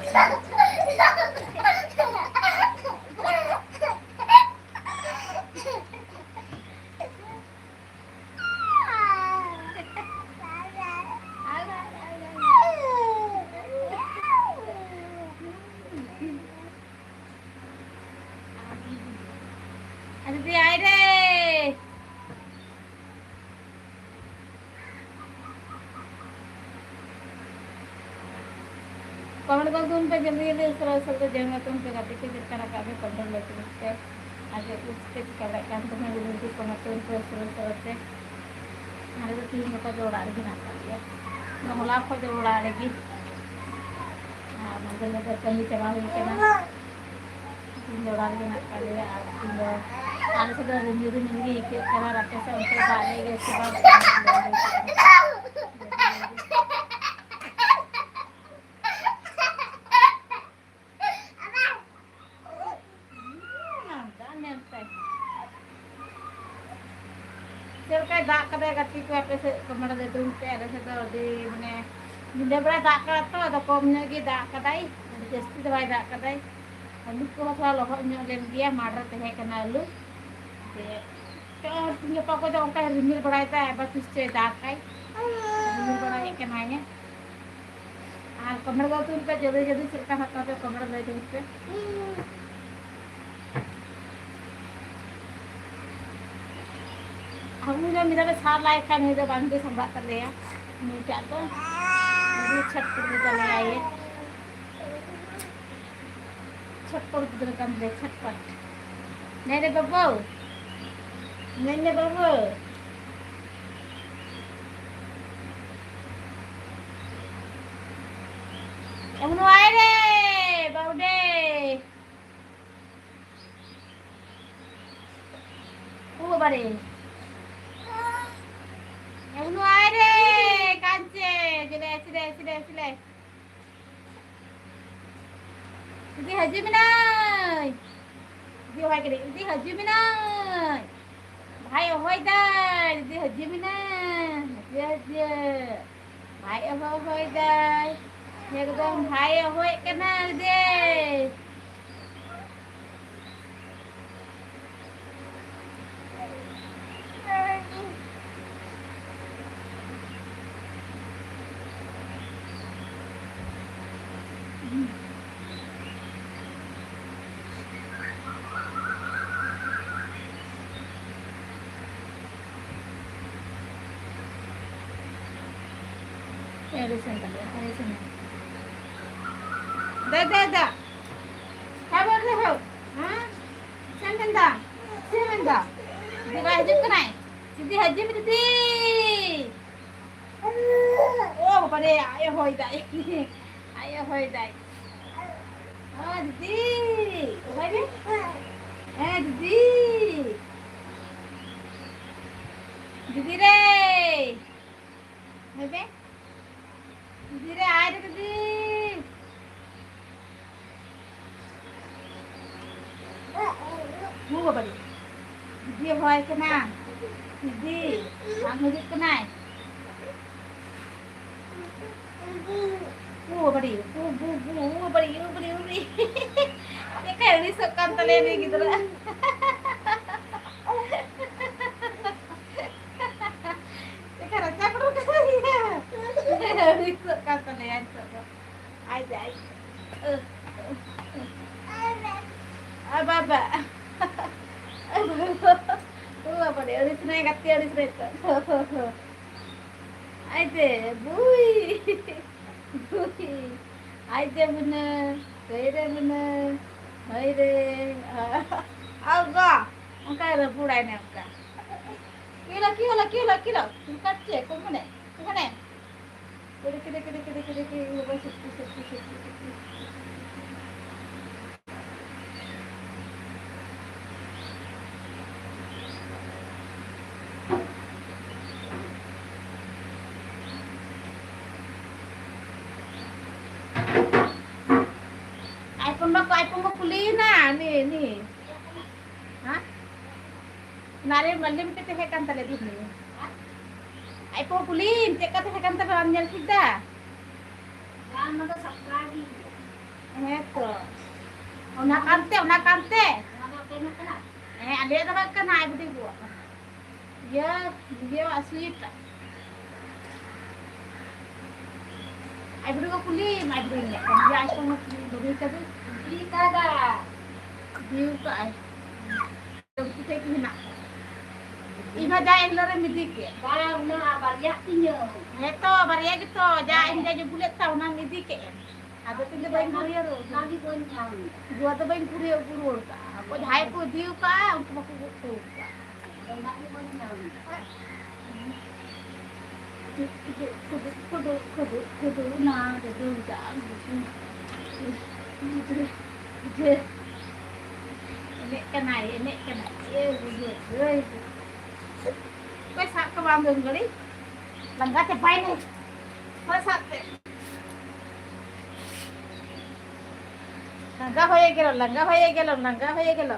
ᱟᱨ ᱫᱤᱫᱤ ᱟᱭ ᱨᱮ᱾ comment ᱜᱚᱫ ᱛᱟᱵᱚᱱ ᱯᱮ ᱡᱚᱞᱫᱤ ᱡᱚᱞᱫᱤ, ᱩᱥᱟᱹᱨᱟ ᱩᱥᱟᱹᱨᱟ ᱛᱮ ᱡᱚᱭᱮᱱ ᱜᱚᱫ ᱛᱟᱵᱚᱱ ᱯᱮ ᱜᱟᱛᱮ ᱠᱚ, ᱪᱮᱫ ᱞᱮᱠᱟ ᱨᱟᱠᱟᱵ ᱨᱮ comment ᱞᱟᱹᱭ ᱛᱟᱵᱚᱱ ᱯᱮ᱾ ᱟᱨ ᱪᱮᱫ ᱠᱚ ᱪᱤᱠᱟᱹ ᱪᱤᱠᱟᱹ ᱵᱟᱲᱟᱭᱮᱫ ᱠᱟᱱ ᱛᱟᱵᱚᱱᱟ, ᱡᱚᱞᱫᱤ ᱡᱚᱞᱫᱤ comment ᱛᱟᱵᱚᱱ ᱯᱮ ᱩᱥᱟᱹᱨᱟ ᱩᱥᱟᱹᱨᱟ ᱛᱮ᱾ ᱟᱞᱮ ᱫᱚ ᱛᱤᱦᱤᱧ ᱜᱟᱯᱟ ᱫᱚ ᱚᱲᱟᱜ ᱨᱮᱜᱮ ᱢᱮᱱᱟᱜ ᱟᱠᱟᱫ ᱞᱮᱭᱟ᱾ ᱦᱚᱞᱟ ᱠᱷᱚᱡ ᱫᱚ ᱚᱲᱟᱜ ᱨᱮᱜᱮ᱾ ᱟᱨ ᱢᱟᱫᱷᱮᱨ ᱢᱟᱫᱷᱮᱨ ᱠᱟᱹᱢᱤ ᱪᱟᱵᱟ ᱦᱩᱭ ᱠᱟᱱᱟ᱾ ᱛᱤᱦᱤᱧ ᱫᱚ ᱚᱲᱟᱜ ᱨᱮᱜᱮ ᱢᱮᱱᱟᱜ ᱟᱠᱟᱫ ᱞᱮᱭᱟ᱾ ᱟᱨ ᱛᱤᱦᱤᱧ ᱫᱚ ᱟᱞᱮ ᱥᱮᱫ ᱫᱚ ᱨᱤᱢᱤᱞ ᱨᱤᱢᱤᱞ ᱜᱮ ᱟᱹᱭᱠᱟᱹᱜ ᱠᱟᱱᱟ᱾ ᱟᱨ ᱟᱯᱮ ᱥᱮᱫ ᱚᱱᱛᱮ ᱫᱟᱜ ᱞᱮ ᱜᱮ ᱥᱮ ᱵᱟᱝ? ᱟᱯᱮ ᱥᱮᱫ ᱠᱚ ᱢᱟᱲᱟᱝ ᱫᱚ ᱫᱩᱲᱩᱵ ᱯᱮ, ᱟᱞᱮ ᱥᱮᱫ ᱫᱚ ᱟᱹᱰᱤ, ᱢᱟᱱᱮ, ᱧᱤᱫᱟᱹ ᱵᱮᱲᱟ ᱫᱟᱜ ᱠᱟᱫᱟ ᱛᱚ, ᱟᱫᱚ ᱠᱚᱢ ᱧᱚᱜ ᱜᱮ ᱫᱟᱜ ᱠᱟᱫᱟᱭ, ᱟᱹᱰᱤ ᱡᱟᱹᱥᱛᱤ ᱫᱚ ᱵᱟᱭ ᱫᱟᱜ ᱠᱟᱫᱟᱭ᱾ ᱟᱹᱞᱩ ᱠᱚᱦᱚᱸ ᱛᱷᱚᱲᱟ ᱞᱚᱦᱚᱫ ᱧᱚᱜ ᱞᱮᱱ ᱜᱮᱭᱟ, ᱢᱟᱴᱷ ᱨᱮ ᱛᱟᱦᱮᱸ ᱠᱟᱱᱟ ᱟᱹᱞᱩ᱾ ᱛᱮ ᱛᱚ ᱛᱤᱦᱤᱧ ᱜᱟᱯᱟ ᱠᱚᱫᱚ ᱚᱱᱠᱟᱭ ᱨᱤᱢᱤᱞ ᱵᱟᱲᱟᱭᱮᱫᱟ, ᱟᱵᱟᱨ ᱛᱤᱥ ᱪᱚᱭ ᱫᱟᱜᱟᱭ, ᱨᱤᱢᱤᱞ ᱵᱟᱲᱟᱭᱮᱫ ᱠᱟᱱᱟᱭ᱾ ᱟᱨ ᱠᱚᱢᱮᱱᱴ ᱫᱚ ᱛᱩᱞ ᱯᱮ, ᱡᱚᱫᱤ ᱡᱚᱫᱤ ᱪᱮᱫ ᱞᱮᱠᱟ ᱦᱟᱛᱟᱣ ᱯᱮ, ᱠᱚᱢᱮᱱᱴ ᱞᱟᱹᱭ ᱛᱟᱵᱚᱱ ᱯᱮ᱾ ᱟᱨ ᱩᱱᱤ ᱫᱚ ᱢᱤᱫ ᱫᱷᱟᱣ ᱞᱮ ᱥᱟᱨ ᱞᱟᱭ ᱠᱷᱟᱱ ᱱᱩᱭ ᱫᱚ ᱵᱟᱝ ᱜᱮ ᱥᱟᱢᱵᱷᱟᱜ ᱛᱟᱞᱮᱭᱟ, ᱱᱩᱭᱴᱟᱜ ᱫᱚ ᱟᱹᱰᱤ ᱪᱷᱚᱴᱯᱚᱴ ᱜᱮ ᱛᱟᱞᱮᱭᱟᱭ᱾ ᱪᱷᱚᱴᱯᱚᱴ ᱜᱤᱫᱽᱨᱟᱹ ᱠᱟᱱ ᱛᱟᱞᱮᱭᱟ, ᱪᱷᱚᱴᱯᱚᱴ᱾ ᱱᱮ ᱨᱮ ᱵᱟᱹᱵᱩ, ᱱᱮ ᱨᱮ ᱵᱟᱹᱵᱩ᱾ ᱮᱢᱱᱩ ᱟᱭ ᱨᱮ, ᱵᱟᱹᱵᱩ ᱨᱮ᱾ ᱳ ᱵᱟᱵᱟ ᱨᱮ᱾ ᱮᱢᱱᱩ ᱟᱭ ᱨᱮ, ᱠᱟᱧᱪᱮ᱾ ᱪᱤᱞᱮ, ᱪᱤᱞᱮ, ᱪᱤᱞᱮ, ᱪᱤᱞᱮ᱾ ᱫᱤᱫᱤ ᱦᱤᱡᱩᱜ ᱢᱮᱱᱟᱭ᱾ ᱫᱤᱫᱤ ᱦᱚᱦᱚᱭ ᱠᱟᱹᱱᱟᱹᱧ, ᱫᱤᱫᱤ ᱦᱤᱡᱩᱜ ᱢᱮᱱᱟᱭ᱾ ᱵᱷᱟᱭ ᱦᱚᱦᱚᱭ ᱫᱟᱭ, ᱫᱤᱫᱤ ᱦᱤᱡᱩᱜ ᱢᱮᱱᱟᱭ᱾ ᱦᱤᱡᱩᱜ, ᱦᱤᱡᱩᱜ᱾ ᱵᱷᱟᱭ ᱦᱚᱦᱚᱭ ᱫᱟᱭ᱾ ᱮᱠᱫᱚᱢ ᱵᱷᱟᱭ ᱦᱚᱦᱚᱭᱮᱫ ᱠᱟᱱᱟ ᱫᱤᱫᱤ᱾ ᱮ, ᱨᱤᱥᱮᱱ ᱛᱟᱞᱮᱭᱟ, ᱮ, ᱨᱤᱥᱮᱱ᱾ ᱫᱮ, ᱫᱮ, ᱫᱮ᱾ ᱦᱮᱸ, ᱵᱚᱞ ᱨᱮ ᱦᱳ᱾ ᱦᱮᱸ? ᱪᱮᱫ ᱮᱢ ᱢᱮᱱᱫᱟ? ᱪᱮᱫ ᱮᱢ ᱢᱮᱱᱫᱟ? ᱫᱤᱫᱤ ᱵᱟᱭ ᱦᱤᱡᱩᱜ ᱠᱟᱱᱟᱭ? ᱫᱤᱫᱤ ᱦᱤᱡᱩᱜ ᱢᱮ, ᱫᱤᱫᱤ᱾ ᱳ ᱵᱟᱵᱟ ᱨᱮ, ᱟᱡ ᱮ ᱦᱚᱭ ᱫᱟᱭ᱾ ᱟᱡ ᱮ ᱦᱚᱭ ᱫᱟᱭ᱾ ᱳ ᱫᱤᱫᱤ, ᱦᱚᱭ ᱢᱮ᱾ ᱦᱮᱸ, ᱫᱤᱫᱤ᱾ ᱫᱤᱫᱤ ᱨᱮ᱾ ᱦᱚᱭ ᱢᱮ᱾ ᱫᱤᱫᱤ ᱨᱮ, ᱟᱭ ᱨᱮ ᱫᱤᱫᱤ᱾ ᱳ ᱵᱟᱵᱟ ᱨᱮ᱾ ᱫᱤᱫᱤ ᱦᱚᱭ ᱠᱟᱱᱟ᱾ ᱫᱤᱫᱤ᱾ ᱵᱟᱝ ᱦᱤᱡᱩᱜ ᱠᱟᱱᱟᱭ᱾ ᱩ ᱵᱟᱵᱟᱨᱮ, ᱩ ᱵᱩ ᱵᱩ, ᱩ ᱵᱟᱵᱟᱨᱮ, ᱩ ᱵᱟᱵᱟᱨᱮ, ᱩ ᱵᱟᱵᱟᱨᱮ᱾ ᱪᱮᱫ ᱞᱮᱠᱟᱭ ᱟᱹᱲᱤᱥᱚᱜ ᱠᱟᱱ ᱛᱟᱞᱮᱭᱟ ᱱᱩᱭ ᱜᱤᱫᱽᱨᱟᱹ᱾ ᱪᱮᱫ ᱞᱮᱠᱟ ᱨᱟᱪᱟ ᱠᱚ ᱠᱟᱱᱟ᱾ ᱟᱹᱲᱤᱥᱚᱜ ᱠᱟᱱ ᱛᱟᱞᱮᱭᱟ ᱱᱤᱛᱚᱜ ᱫᱚ᱾ ᱟᱭ ᱡᱮ, ᱟᱭ ᱡᱮ᱾ ᱟ ᱵᱟᱵᱟ᱾ ᱳ ᱵᱟᱵᱟ ᱨᱮ, ᱟᱹᱲᱤᱥ ᱱᱟᱭ ᱜᱟᱛᱮ, ᱟᱹᱲᱤᱥ ᱱᱟᱭ ᱛᱚ᱾ ᱟᱭ ᱡᱮ, ᱵᱩᱭ᱾ ᱵᱩᱭ᱾ ᱟᱭ ᱡᱮ ᱵᱩᱱᱟᱹ, ᱦᱟᱹᱭ ᱨᱮ ᱵᱩᱱᱟᱹ, ᱦᱟᱹᱭ ᱨᱮ᱾ ᱟ ᱜᱚ, ᱚᱱᱠᱟ ᱨᱟᱹᱯᱩᱲᱟᱭ ᱢᱮ ᱚᱱᱠᱟ᱾ Kilo, kilo, kilo, kilo. ᱠᱟᱴ ᱪᱮ, ᱠᱚᱢ ᱢᱟᱱᱮ, ᱠᱚᱢ ᱢᱟᱱᱮ᱾ ᱠᱤᱨᱤ, ᱠᱤᱨᱤ, ᱠᱤᱨᱤ, ᱠᱤᱨᱤ, ᱠᱤᱨᱤ, ᱠᱤᱨᱤ, ᱤᱭᱟᱹ, ᱥᱚᱠᱛᱤ, ᱥᱚᱠᱛᱤ, ᱥᱚᱠᱛᱤ, ᱥᱚᱠᱛᱤ᱾ ᱟᱭ ᱯᱷᱳᱱ ᱵᱟᱠᱚ, ᱟᱭ ᱯᱷᱳᱱ ᱠᱚ ᱠᱩᱞᱤᱭᱮᱱᱟ, ᱱᱤ, ᱱᱤ᱾ ᱦᱮᱸ? ᱚᱱᱟ ᱨᱮ ᱢᱟᱹᱞᱤ ᱢᱤᱫᱴᱮᱡ ᱛᱟᱦᱮᱸ ᱠᱟᱱ ᱛᱟᱞᱮ ᱫᱷᱩᱨᱢᱤ᱾ ᱟᱡ ᱠᱚ ᱠᱩᱞᱤᱭᱮᱢ, ᱪᱮᱫ ᱞᱮᱠᱟ ᱛᱟᱦᱮᱸ ᱠᱟᱱ ᱛᱟᱯᱮ, ᱵᱟᱢ ᱧᱮᱞ ᱴᱷᱤᱠ ᱫᱟ? ᱵᱟᱝ, ᱚᱱᱟ ᱫᱚ ᱥᱟᱯᱷᱟ ᱜᱮ᱾ ᱦᱮᱸ ᱛᱚ᱾ ᱚᱱᱟ ᱠᱟᱱᱛᱮ, ᱚᱱᱟ ᱠᱟᱱᱛᱮ᱾ ᱚᱱᱟ ᱫᱚ ᱟᱯᱮ ᱨᱮᱱᱟᱜ ᱠᱟᱱᱟ? ᱦᱮᱸ, ᱟᱞᱮᱭᱟᱜ ᱫᱚ ᱵᱟᱝ ᱠᱟᱱᱟ, ᱟᱡ ᱵᱩᱰᱷᱤ ᱜᱚᱣᱟᱜ ᱠᱟᱱᱟ᱾ ᱤᱭᱟᱹ, ᱤᱭᱟᱹ, ᱥᱩᱭᱤᱴ ᱴᱟᱜ᱾ ᱟᱭᱵᱨᱳ ᱠᱚ ᱠᱩᱞᱤᱭᱮᱢ, ᱟᱭᱵᱨᱳ ᱧᱮᱞ ᱠᱚᱢ᱾ ᱤᱭᱟᱹ, ᱟᱭ ᱠᱚ ᱢᱟ ᱠᱩᱞᱤ, ᱵᱟᱹᱜᱤ ᱠᱟᱫᱮ᱾ ᱤᱫᱤ ᱠᱟᱫᱟ᱾ ᱤᱫᱤ ᱠᱟᱜᱼᱟᱭ᱾ ᱩᱱᱠᱩ ᱴᱷᱮᱡ ᱜᱮ ᱦᱮᱱᱟᱜ ᱠᱚᱣᱟ᱾ ᱤᱧ ᱦᱚᱸ ᱡᱟ ᱮᱱ ᱦᱤᱞᱳᱜ ᱨᱮᱢ ᱤᱫᱤ ᱠᱮᱫ᱾ ᱵᱟᱝ, ᱩᱱᱟᱹᱜ ᱵᱟᱨᱭᱟ ᱛᱤᱧᱟᱹ᱾ ᱦᱮᱸ ᱛᱚ, ᱵᱟᱨᱭᱟ ᱜᱮᱛᱚ, ᱡᱟ ᱦᱮᱸ᱾ ᱤᱧ ᱡᱟᱧ ᱟᱹᱜᱩ ᱞᱮᱫ ᱛᱟᱢ, ᱚᱱᱟᱢ ᱤᱫᱤ ᱠᱮᱫ᱾ ᱟᱫᱚ ᱛᱤᱧ ᱫᱚ ᱵᱟᱹᱧ ᱠᱩᱲᱤᱭᱟᱹ ᱨᱩᱣᱟᱹᱲ ᱚᱱᱟ ᱜᱮ ᱵᱟᱹᱧ ᱧᱟᱢ ᱮᱫᱟ᱾ ᱜᱩᱣᱟ ᱫᱚ ᱵᱟᱹᱧ ᱠᱩᱲᱤᱭᱟᱹ ᱟᱹᱜᱩ ᱨᱩᱣᱟᱹᱲ ᱠᱟᱜᱼᱟ᱾ ᱚᱠᱚᱭ ᱡᱟᱦᱟᱸᱭ ᱠᱚ ᱤᱫᱤ ᱠᱟᱜᱼᱟ, ᱩᱱᱠᱩ ᱵᱟᱠᱚ ᱜᱚᱜ ᱦᱚᱴᱚ ᱠᱟᱜᱼᱟ᱾ ᱚᱱᱟ ᱜᱮ ᱵᱟᱹᱧ ᱧᱟᱢ ᱮᱫᱟ᱾ ᱠᱩᱫᱩ, ᱠᱩᱫᱩ, ᱠᱩᱫᱩ, ᱠᱩᱫᱩ, ᱠᱩᱫᱩ, ᱚᱱᱟ ᱨᱮ ᱫᱟᱹᱲ ᱫᱟ, ᱵᱩᱡᱷᱟᱹᱣ᱾ ᱵᱩᱡᱷᱟᱹᱣ, ᱵᱩᱡᱷᱟᱹᱣ᱾ ᱮᱱᱮᱡ ᱠᱟᱱᱟᱭ, ᱮᱱᱮᱡ ᱠᱟᱱᱟᱭ᱾ ᱮ ᱵᱩᱡᱷᱟᱹᱣ, ᱦᱟᱹᱭ᱾ ᱚᱠᱚᱭ ᱥᱟᱵ ᱠᱚ ᱵᱟᱝ ᱫᱚ ᱩᱱ ᱜᱷᱟᱹᱲᱤᱡ? ᱞᱟᱸᱜᱟ ᱪᱟᱵᱟᱭᱮᱱᱟᱭ᱾ ᱚᱠᱚᱭ ᱥᱟᱵ ᱛᱮ? ᱞᱟᱸᱜᱟ ᱦᱚᱭᱮ ᱜᱮᱞᱚ, ᱞᱟᱸᱜᱟ ᱦᱚᱭᱮ ᱜᱮᱞᱚ, ᱞᱟᱸᱜᱟ ᱦᱚᱭᱮ ᱜᱮᱞᱚ᱾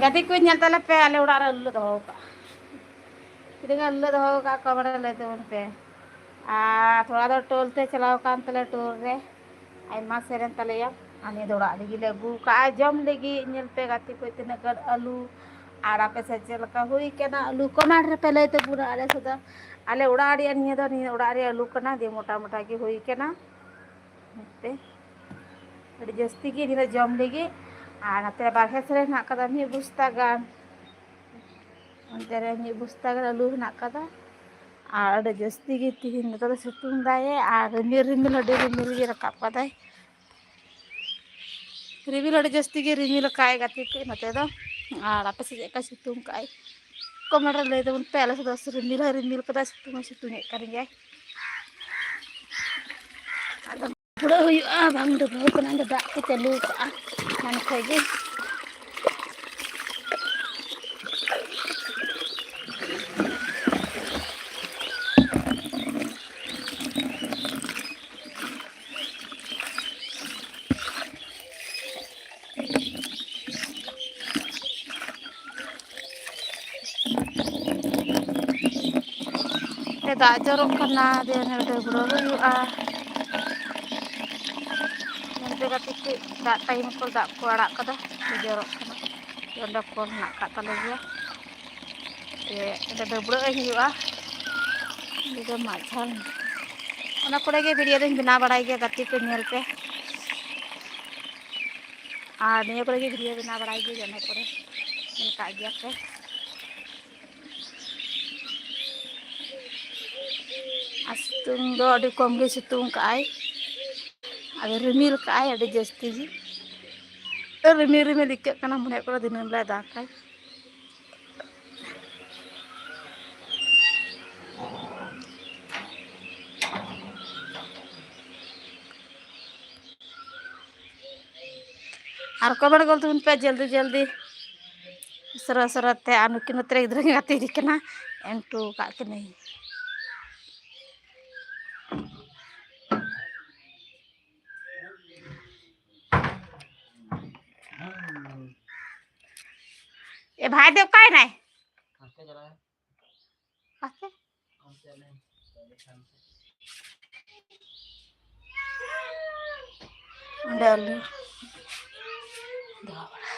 ᱜᱟᱛᱮ ᱠᱚ, ᱧᱮᱞ ᱛᱟᱞᱮ ᱯᱮ, ᱟᱞᱮ ᱚᱲᱟᱜ ᱨᱮ ᱟᱹᱞᱩ ᱞᱮ ᱫᱚᱦᱚ ᱟᱠᱟᱫᱼᱟ᱾ ᱛᱤᱱᱟᱹᱜ ᱜᱟᱱ ᱟᱹᱞᱩ ᱞᱮ ᱫᱚᱦᱚ ᱟᱠᱟᱫ ᱠᱚᱣᱟ, ᱵᱟᱲᱟᱭ ᱞᱟᱹᱭ ᱛᱟᱵᱚᱱ ᱯᱮ᱾ ᱟᱨ ᱛᱷᱚᱲᱟ ᱫᱚ ᱴᱳᱞ ᱛᱮ ᱪᱟᱞᱟᱣ ᱟᱠᱟᱱ ᱛᱟᱞᱮ, ᱴᱳᱞ ᱨᱮ ᱟᱭᱢᱟ ᱥᱮᱨᱮᱧ ᱛᱟᱞᱮᱭᱟ᱾ ᱟᱨ ᱱᱤᱭᱟᱹ ᱫᱚ ᱚᱲᱟᱜ ᱞᱟᱹᱜᱤᱫ ᱞᱮ ᱟᱹᱜᱩ ᱟᱠᱟᱫᱼᱟ, ᱡᱚᱢ ᱞᱟᱹᱜᱤᱫ᱾ ᱧᱮᱞ ᱯᱮ ᱜᱟᱛᱮ ᱠᱚ, ᱛᱤᱱᱟᱹᱜ ᱜᱟᱱ ᱟᱹᱞᱩ᱾ ᱟᱨ ᱟᱯᱮ ᱥᱮᱫ ᱪᱮᱫ ᱞᱮᱠᱟ ᱦᱩᱭ ᱠᱟᱱᱟ ᱟᱹᱞᱩ, ᱠᱚᱢᱮᱱᱴ ᱨᱮᱯᱮ ᱞᱟᱹᱭ ᱛᱟᱵᱚᱱᱟ᱾ ᱟᱞᱮ ᱥᱮᱫ ᱫᱚ, ᱟᱞᱮ ᱚᱲᱟᱜ ᱨᱮᱭᱟᱜ, ᱱᱤᱭᱟᱹ ᱫᱚ ᱱᱤᱭᱟᱹ ᱚᱲᱟᱜ ᱨᱮᱭᱟᱜ ᱟᱹᱞᱩ ᱠᱟᱱᱟ, ᱫᱤᱭᱮ ᱢᱚᱴᱟ ᱢᱚᱴᱟ ᱜᱮ ᱦᱩᱭ ᱠᱟᱱᱟ᱾ ᱱᱚᱛᱮ ᱟᱹᱰᱤ ᱡᱟᱹᱥᱛᱤ ᱜᱮ ᱱᱤᱭᱟᱹ ᱫᱚ ᱡᱚᱢ ᱞᱟᱹᱜᱤᱫ᱾ ᱟᱨ ᱱᱚᱛᱮ ᱵᱟᱨᱦᱮ ᱥᱮᱫ ᱨᱮ ᱦᱮᱱᱟᱜ ᱠᱟᱫᱟ ᱢᱤᱫ ᱵᱚᱥᱛᱟ ᱜᱟᱱ, ᱚᱱᱛᱮ ᱨᱮ ᱢᱤᱫ ᱵᱚᱥᱛᱟ ᱜᱟᱱ ᱟᱹᱞᱩ ᱦᱮᱱᱟᱜ ᱠᱟᱫᱟ᱾ ᱟᱨ ᱟᱹᱰᱤ ᱡᱟᱹᱥᱛᱤ ᱜᱮ ᱛᱤᱦᱤᱧ ᱱᱚᱛᱮ ᱫᱚ ᱥᱤᱛᱩᱝ ᱫᱟᱭ, ᱟᱨ ᱨᱤᱢᱤᱞ, ᱨᱤᱢᱤᱞ ᱟᱹᱰᱤ ᱨᱤᱢᱤᱞ ᱜᱮ ᱨᱟᱠᱟᱵ ᱠᱟᱫᱟᱭ᱾ ᱨᱤᱢᱤᱞ ᱟᱹᱰᱤ ᱡᱟᱹᱥᱛᱤ ᱜᱮ ᱨᱤᱢᱤᱞ ᱟᱠᱟᱫᱟᱭ ᱜᱟᱛᱮ ᱠᱚ ᱱᱚᱛᱮ ᱫᱚ᱾ ᱟᱨ ᱟᱯᱮ ᱥᱮᱫ ᱪᱮᱫ ᱞᱮᱠᱟᱭ ᱥᱤᱛᱩᱝ ᱠᱟᱜᱼᱟᱭ, ᱠᱚᱢᱮᱱᱴ ᱨᱮ ᱞᱟᱹᱭ ᱛᱟᱵᱚᱱ ᱯᱮ᱾ ᱟᱞᱮ ᱥᱮᱫ ᱫᱚ ᱨᱤᱢᱤᱞ ᱦᱚᱸᱭ ᱨᱤᱢᱤᱞ ᱠᱟᱫᱟ, ᱥᱤᱛᱩᱝ ᱦᱚᱸᱭ ᱥᱤᱛᱩᱝ ᱮᱫ ᱠᱟᱱ ᱜᱮᱭᱟᱭ᱾ ᱟᱫᱚ ᱦᱩᱲᱟᱹ ᱦᱩᱭᱩᱜᱼᱟ, ᱵᱟᱝ ᱰᱩᱵᱟᱹᱣ ᱠᱟᱱᱟ, ᱫᱟᱜ ᱠᱚ ᱪᱟᱹᱞᱩ ᱠᱟᱜᱼᱟ ᱮᱱᱟᱱ ᱠᱷᱚᱡ ᱜᱮ᱾ ᱛᱮ ᱫᱟᱜ ᱡᱚᱨᱚᱜ ᱠᱟᱱᱟ, ᱡᱮ ᱰᱟᱹᱵᱽᱨᱟᱹ ᱦᱩᱭᱩᱜᱼᱟ᱾ ᱧᱮᱞ ᱯᱮ ᱜᱟᱛᱮ ᱠᱚ, ᱫᱟᱜ ᱴᱟᱭᱤᱢ ᱠᱚ ᱫᱟᱜ ᱠᱚ ᱟᱲᱟᱜ ᱠᱟᱫᱟ, ᱡᱚᱨᱚᱜ ᱠᱟᱱᱟ᱾ ᱚᱸᱰᱮ ᱠᱚᱞ ᱦᱮᱱᱟᱜ ᱟᱠᱟᱫ ᱛᱟᱞᱮ ᱜᱮᱭᱟ, ᱡᱮ ᱚᱸᱰᱮ ᱰᱟᱹᱵᱽᱨᱟᱹᱜ ᱦᱩᱭᱩᱜᱼᱟ᱾ ᱚᱸᱰᱮ ᱫᱚ ᱢᱟᱜ ᱡᱷᱟᱲ, ᱚᱱᱟ ᱠᱚᱨᱮ ᱜᱮ ᱵᱷᱤᱰᱤᱭᱳ ᱫᱚᱧ ᱵᱮᱱᱟᱣ ᱵᱟᱲᱟᱭ ᱜᱮᱭᱟ, ᱜᱟᱛᱮ ᱠᱚ ᱧᱮᱞ ᱯᱮ᱾ ᱟᱨ ᱱᱤᱭᱟᱹ ᱠᱚᱨᱮ ᱜᱮ ᱵᱷᱤᱰᱤᱭᱳ ᱵᱮᱱᱟᱣ ᱵᱟᱲᱟᱭ ᱜᱮ, ᱡᱟᱱᱟ ᱠᱚᱨᱮ ᱧᱮᱞ ᱠᱟᱜ ᱜᱮᱭᱟ ᱯᱮ᱾ ᱟᱨ ᱥᱤᱛᱩᱝ ᱫᱚ ᱟᱹᱰᱤ ᱠᱚᱢ ᱜᱮ ᱥᱤᱛᱩᱝ ᱠᱟᱜᱼᱟᱭ, ᱟᱫᱚ ᱨᱤᱢᱤᱞ ᱠᱟᱜᱼᱟᱭ ᱟᱹᱰᱤ ᱡᱟᱹᱥᱛᱤ ᱜᱮ᱾ ᱨᱤᱢᱤᱞ ᱨᱤᱢᱤᱞ ᱟᱹᱭᱠᱟᱹᱜ ᱠᱟᱱᱟ, ᱢᱚᱱᱮ ᱦᱩᱭᱩᱜ ᱠᱟᱱᱟ ᱫᱤᱱᱟᱹᱢ ᱞᱮ ᱫᱟᱜᱟᱭ᱾ ᱟᱨ ᱠᱚᱢᱮᱱᱴ ᱜᱚᱞ ᱛᱟᱵᱚᱱ ᱯᱮ ᱡᱚᱞᱫᱤ ᱡᱚᱞᱫᱤ, ᱩᱥᱟᱹᱨᱟ ᱩᱥᱟᱹᱨᱟ ᱛᱮ᱾ ᱟᱨ ᱱᱩᱠᱤᱱ ᱱᱚᱛᱮ ᱨᱮ ᱜᱤᱫᱽᱨᱟᱹ ᱠᱤᱱ ᱜᱟᱛᱮ ᱤᱫᱤ ᱠᱟᱱᱟ, ᱮᱢ ᱦᱚᱴᱚ ᱠᱟᱜ ᱠᱤᱱᱟᱹᱧ᱾ ᱮ ᱵᱷᱟᱭ ᱫᱚ ᱚᱠᱟᱭᱮᱱᱟᱭ? ᱟᱥᱛᱮ᱾ ᱚᱸᱰᱮ ᱟᱞᱩ ᱫᱚᱦᱚ ᱵᱟᱲᱟ᱾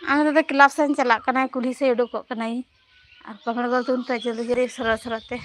ᱟᱨ ᱱᱚᱛᱮ ᱫᱚ ᱠᱞᱟᱵᱽ ᱥᱮᱫ ᱪᱟᱞᱟᱜ ᱠᱟᱱᱟᱭ, ᱠᱩᱞᱦᱤ ᱥᱮᱫ ᱩᱰᱩᱠᱚᱜ ᱠᱟᱱᱟᱭ᱾ ᱟᱨ ᱯᱟᱢᱮᱲ ᱜᱚᱞ ᱫᱚ ᱩᱱᱠᱩ ᱡᱷᱟᱹᱞ ᱡᱷᱟᱹᱞ ᱥᱚᱨᱟ ᱥᱚᱨᱟ ᱛᱮ᱾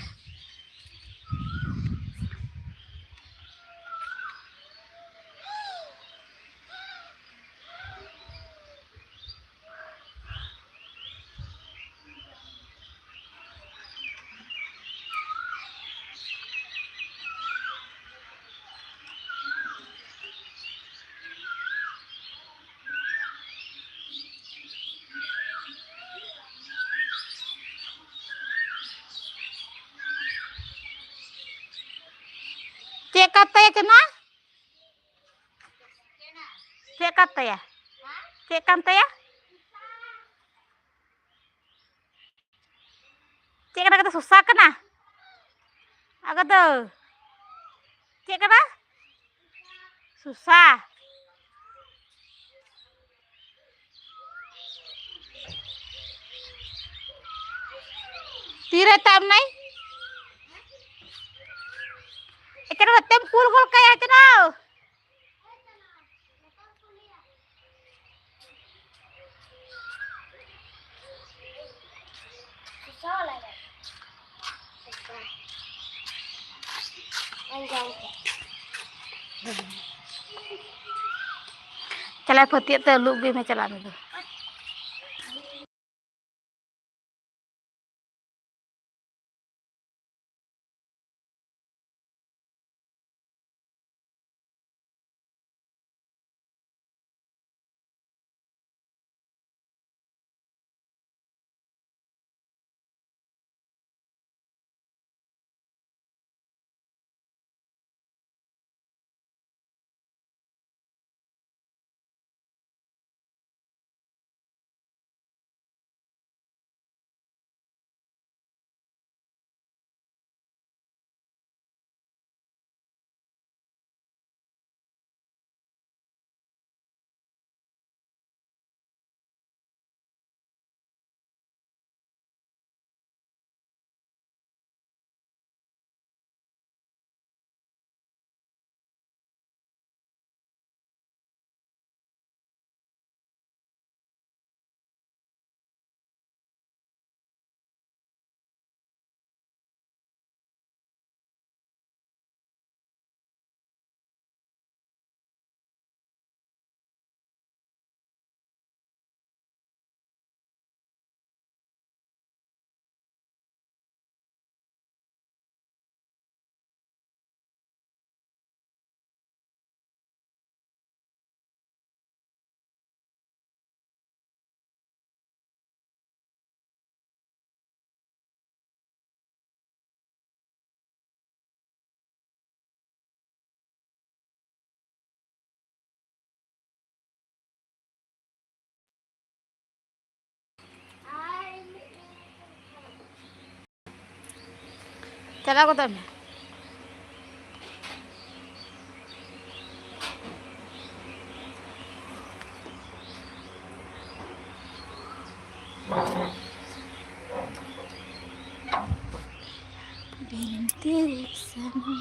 ᱪᱮᱫ ᱠᱟᱱ ᱛᱟᱭᱟ ᱠᱟᱱᱟ? ᱪᱮᱫ ᱠᱟᱱ ᱛᱟᱭᱟ? ᱪᱮᱫ ᱠᱟᱱ ᱛᱟᱭᱟ? ᱪᱮᱫ ᱠᱟᱱᱟ? ᱠᱟᱛᱮ ᱥᱚᱥᱟ ᱠᱟᱱᱟ? ᱟᱜᱚ ᱫᱚ ᱪᱮᱫ ᱠᱟᱱᱟ? ᱥᱚᱥᱟ᱾ ᱛᱤᱨᱮ ᱛᱟᱵ ᱱᱟᱭ? ᱮᱠᱮᱱ ᱦᱚᱛᱮᱢ ᱠᱩᱞ ᱜᱚᱞ ᱠᱟᱭᱟ ᱪᱟᱞᱟᱣ᱾ ᱪᱟᱞᱟᱜ ᱯᱷᱟᱹᱛᱭᱟᱹᱜ ᱛᱮ ᱟᱹᱞᱩ ᱟᱹᱜᱩᱭ ᱢᱮ, ᱪᱟᱞᱟᱜ ᱢᱮ ᱫᱩ᱾ ᱪᱟᱞᱟᱣ ᱜᱚᱫᱚᱜ ᱢᱮ᱾ ᱵᱤᱱᱛᱤ ᱥᱟᱱᱟᱢ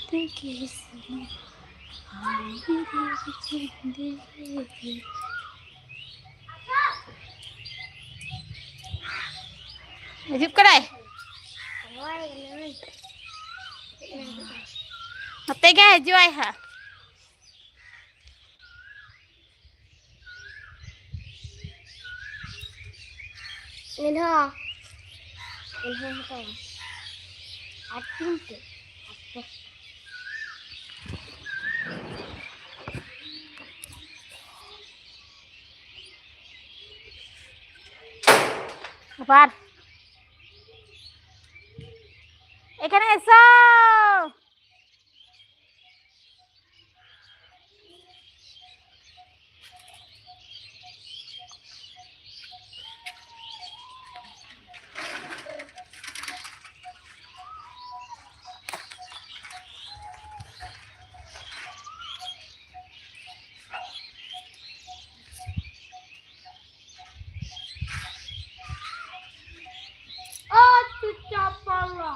ᱛᱮᱜᱮ ᱥᱟᱱᱟᱢ ᱦᱤᱡᱩᱜ ᱠᱟᱱᱟᱭ᱾ ᱱᱚᱛᱮ ᱜᱮ ᱦᱤᱡᱩᱜ ᱟᱭ ᱦᱟᱸᱜ᱾ ᱤᱧ ᱦᱚᱸ, ᱤᱧ ᱦᱚᱸ ᱦᱟᱛᱟᱣᱟ᱾ ᱟᱨ ᱛᱤᱱᱴᱮ, ᱟᱨ ᱯᱮ᱾ ᱟᱵᱟᱨ ᱮᱠᱷᱟᱱᱮ ᱮᱥᱚ᱾ ᱟᱪᱪᱷᱟ, ᱪᱟᱯᱟᱞᱟ᱾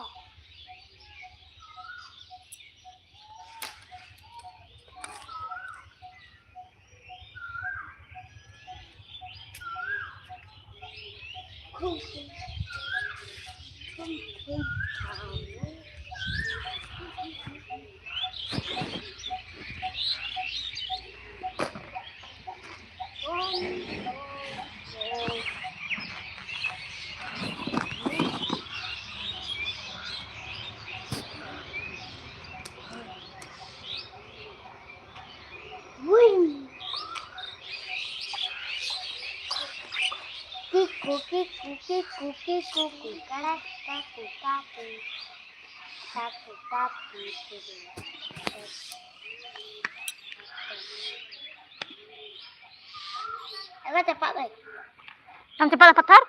ᱠᱤᱠᱩ, ᱠᱤᱠᱩ, ᱠᱤᱠᱩ, ᱠᱤᱠᱩ, ᱠᱤᱠᱟᱲᱟ, ᱠᱟᱠᱩ, ᱠᱟᱠᱩ, ᱠᱟᱠᱩ, ᱠᱟᱠᱩ, ᱠᱤᱠᱩ᱾ ᱮᱵᱟᱨ ᱪᱟᱯᱟᱫ ᱫᱟᱭ᱾ ᱟᱢ ᱪᱟᱯᱟᱫᱟ ᱯᱟᱛᱷᱟᱨ?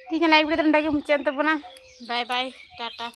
ᱛᱮᱦᱮᱧᱟᱜ live ᱠᱚᱫᱚ ᱱᱚᱰᱮ ᱜᱮ ᱢᱩᱪᱟᱹᱫ ᱮᱱ ᱛᱟᱵᱚᱱᱟ᱾ ᱵᱟᱭ ᱵᱟᱭ, ᱴᱟᱴᱟ᱾